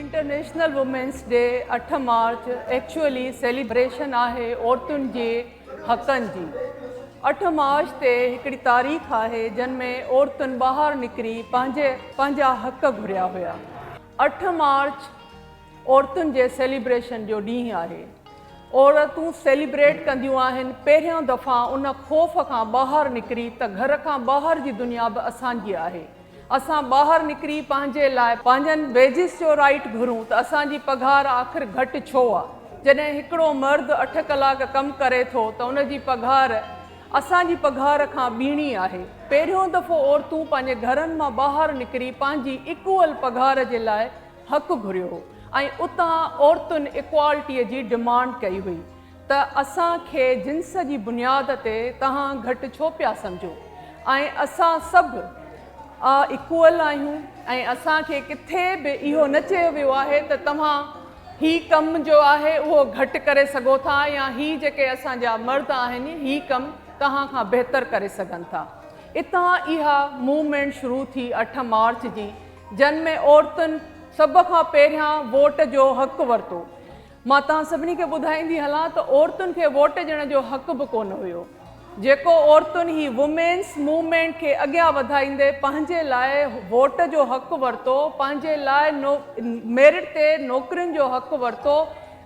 International women's D 8 march actually celebration آهي عورتن جي حقن جي. 8 مارچ تي هڪڙي تاريخ آهي جنھن ۾ عورتن ٻاهر نڪري پنهنجي پنهنجا حق گهريا هيا. 8 مارچ عورتن جي سيليبريشن جو ڏينهن آهي. عورتون سيليبريٽ ڪنديون آهن پهريون دفعا ان خوف کان ٻاهر نڪري ته گهر کان ٻاهر جي دنيا به اسان جي آهي. اسان ٻاهر نڪري پنهنجي لاء پنهنجن ويجز جو رائيٽ گهرون ته اسان جي پگهار آخر گهٽ ڇو آ؟ جڏهن هڪڙو مرد 8 ڪلاڪ ڪم ڪري ٿو ته ان جي پگهار اسان جي پگهار کان ٻيڻي آهي. پهريون دفعو عورتون پنهنجي گهرن مان ٻاهر نڪري پنهنجي ايڪوئل پگهار جي لاء حق گهريو هو ۽ اتان عورتن ايڪوالٽيء جي ڊمانڊ ڪئي هئي ته اسان کي جنس جي بنياد تي توهان گهٽ ڇو پيا سمجهو ۽ اسان سڀ ايڪوئل آهيون ۽ اسان کي ڪٿي به اهو نه چيو ويو آهي ته توهان هي ڪم جو آهي اهو گهٽ ڪري سگهو ٿا يا هي جيڪي اسان جا مرد آهن هي ڪم توهان کان بهتر ڪري سگهن ٿا. اتان اها موومينٽ شروع ٿي 8 مارچ جي جن ۾ عورتن سڀ کان پهريان ووٽ جو حق ورتو. مان توهان سڀني کي ٻڌائيندي هلان ته عورتن کي ووٽ ڏيڻ جو حق به ڪونه هيو. جيڪو عورتن هي وومينس موومينٽ کي اڳيان وڌائيندي پنهنجي لاء ووٽ جو حق ورتو، پنهنجي لاء ميرٽ تي نوڪرين جو حق ورتو،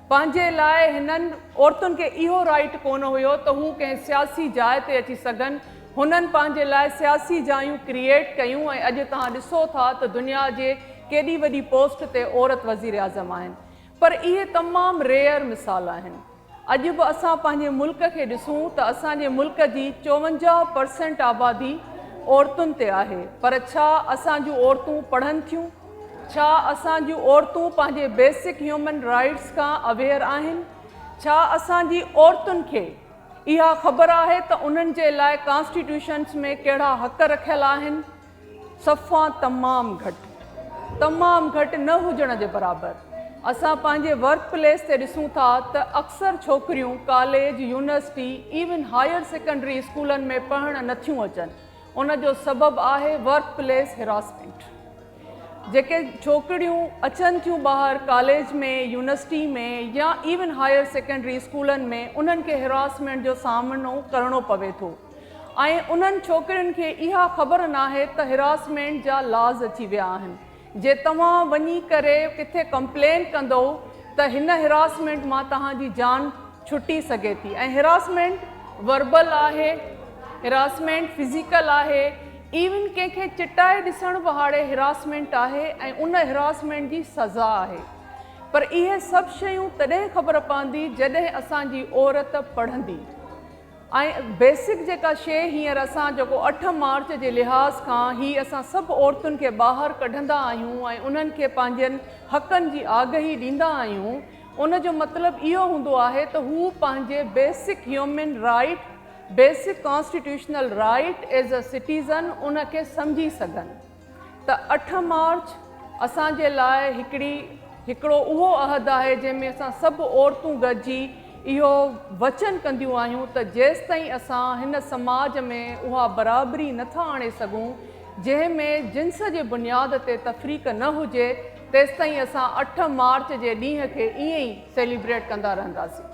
پنهنجي لاء هنن عورتن کي اهو رائيٽ ڪونه هيو ته هو ڪنهن سياسي جاء تي اچي سگهن، هنن پنهنجي لاء سياسي جايون ڪريئيٽ ڪيون ۽ اڄ توهان ڏسو ٿا ته دنيا جي ڪيڏي وڏي پوسٽ تي عورت وزيراعظم آهن پر اهي تمام ريئر مثال آهن. اڄ به اسان پنهنجي ملڪ کي ڏسون ته اسان جي ملڪ جي 54 پرسينٽ آبادي عورتن تي آهي پر ڇا اسان جون عورتون پڙهن ٿيون؟ ڇا اسان جون عورتون پنهنجي بيسڪ هيومن رائيٽس کان اويئر آهن؟ ڇا اسان جي عورتن کي اها خبر آهي ته انهن جي لاء ڪانسٽيٽيوشنس ۾ ڪهڙا حق رکيل آهن؟ صفا تمام گهٽ. تمام گهٽ نه هجڻ جي برابر. اسان پنهنجي ورڪ پليس تي ڏسون ٿا ته اڪثر ڇوڪريون ڪاليج، يونيورسٽي، ايون هائير سيڪنڊري اسڪولن ۾ پڙهڻ نٿيون اچن. ان جو سبب آهي ورڪ پليس هراسمينٽ. جيڪي ڇوڪريون اچن ٿيون ٻاهر ڪاليج ۾، يونيورسٽي ۾ يا ايون هائير سيڪنڊري اسڪولن ۾ انهن کي هراسمينٽ جو سامنو ڪرڻو پوي ٿو ۽ انهن ڇوڪرين کي اها خبر ناهي ته هراسمينٽ جا لاز اچي ويا آهن جي توهان وڃي ڪري ڪٿي ڪمپلين ڪندؤ ته هن هراسمينٽ مان توهان جي جان ڇٽي سگهي ٿي ۽ هراسمينٽ وربل آهي، هراسمينٽ فزيڪل آهي، ايون ڪنهن کي چٽائي ڏسڻ به هاڙي هراسمينٽ آهي ۽ ان هراسمينٽ جي سزا آهي. پر اهي سڀ شيون تڏهن خبر پوندي جڏهن اسان جي عورت پڙهندي. ۽ بيسڪ جيڪا شيء هينئر اسان جيڪو 8 مارچ جي لحاظ کان هي اسان سڀ عورتن کي ٻاهر ڪڍندا آهيون ۽ انهن کي پنهنجن حقن جي آگهي ڏيندا آهيون ان جو مطلب اهو هوندو آهي ته هو پنهنجي basic human right basic constitutional right as a citizen ان کي سمجهي سگهن. ته 8 مارچ اسان جي لاء هڪڙي هڪڙو اهو عهد آهي جنهن ۾ اسان سڀ عورتون گڏجي اهو وچن ڪنديون آهيون ته جيستائين اسان هن سماج ۾ اها برابري نه ٿا آڻي سگهون جنهن ۾ جنس جي بنياد تي تفريق نه هجي تيستائين اسان 8 مارچ جي ڏينهن کي ائين ئي سيليبريٽ ڪندا رهنداسين.